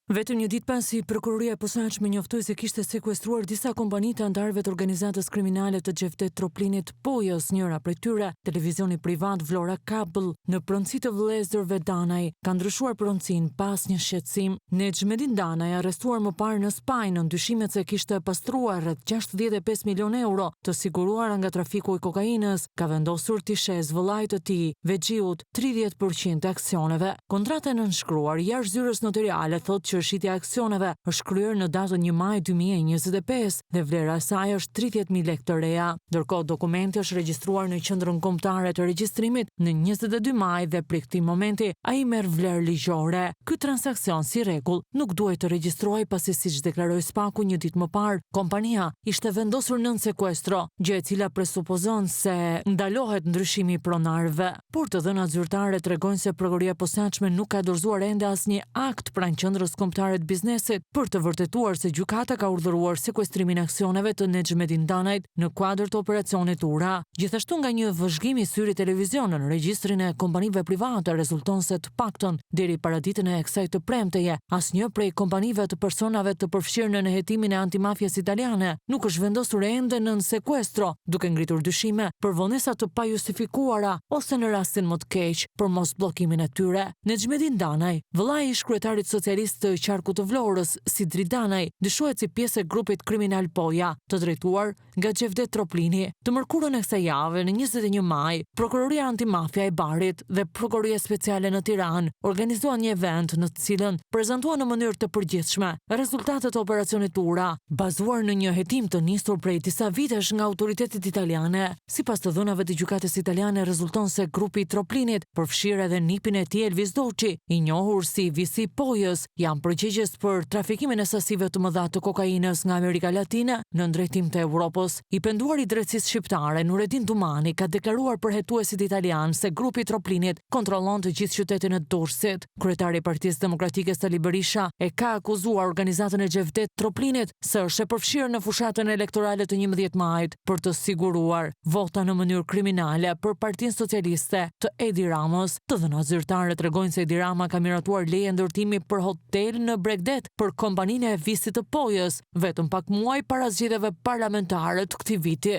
Vetëm një ditë pasi Prokuroria e Posaçme njoftoi se kishte sekuestruar disa kompani të anëtarëve të organizatës kriminale të Xhevdet Troplinit Pojës, njëra prej tyre, televizioni privat Vlora Cable, në pronësi të vëllezërve Danaj, ka ndryshuar pronësinë pa asnjë shqetësim. Nexhmedin Danaj, arrestuar më parë në Spanjë nën dyshimet se kishte pastruar rreth 65 milionë euro të siguruara nga trafiku i kokainës, ka vendosur t'i shesë vëllait të tij, Vexhiut, 30 për qind të aksioneve. Kontrata e nënshkruar jashtë zyrës noteriale thotë që shitja e aksioneve është kryer në datën 1 maj 2025 dhe vlera e saj është 30.000 lekë të reja. Ndërkohë, dokumenti është regjistruar në Qendrën Kombëtare të Regjistrimit në 22 maj dhe prej këtij momenti ai merr vlerë ligjore. Ky transaksion si rregull nuk duhej të regjistrohej pasi siç deklaroi SPAK-u një ditë më parë, kompania ishte vendosur nën sekuestro, gjë e cila presupozon se ndalohet ndryshimi i pronarëve. Por të dhënat zyrtare tregojnë se Prokuroria e Posaçme nuk ka dorëzuar ende asnjë akt pranë Qendrës Kombëtare të Biznesit për të vërtetuar se gjykata ka urdhëruar sekuestrimin e aksioneve të Nexhmedin Danajt në kuadër të operacionit Ura. Gjithashtu nga një vëzhgim i Syri Televizion në regjistrin e kompanive private rezulton se të paktën deri paraditen e kësaj të premteje, asnjë prej kompanive të personave të përfshirë në hetimin e antimafias italiane nuk është vendosur ende nën sekuestro, duke ngritur dyshime për vonesa të pajustifikuara ose në rastin më të keq, për mosbllokimin e tyre. Nexhmedin Danaj, vëllai i ish-kryetarit socialist të qarkut të Vlorës, Sidri Danaj, dyshohet si pjesë e grupit kriminal Poja, të drejtuar nga Xhevdet Troplini. Të mërkurën e kësaj jave, në 21 maj, Prokuroria Antimafia e Barit dhe Prokuroria Speciale në Tiranë organizuan një event në të cilën prezantuan në mënyrë të përgjithshme rezultatet e operacionit Ura, bazuar në një hetim të nisur prej disa vitesh nga autoritetet italiane. Sipas të dhënave të gjykatës italiane rezulton se grupi i Troplinit, përfshirë edhe nipin e tij Elvis Doçi, i njohur si Visi i Pojës, janë përgjegjës për trafikimin e sasive të mëdha të kokainës nga Amerika Latine në drejtim të Evropës. I penduari i drejtësisë shqiptare, Nuredin Dumani, ka deklaruar për hetuesit italianë se grupi i Troplinit kontrollon të gjithë qytetin e Durrësit. Kryetari i Partisë Demokratike Sali Berisha e ka akuzuar organizatën e Xhevdet Troplinit se është e përfshirë në fushatën elektorale të 11 majit për të siguruar vota në mënyrë kriminale për Partinë Socialiste të Edi Ramës. Të dhënat zyrtare tregojnë se Edi Rama ka miratuar leje ndërtimi për hotel në bregdet për kompaninë e Visit të Pojës, vetëm pak muaj para zgjedhjeve parlamentare të këtij viti.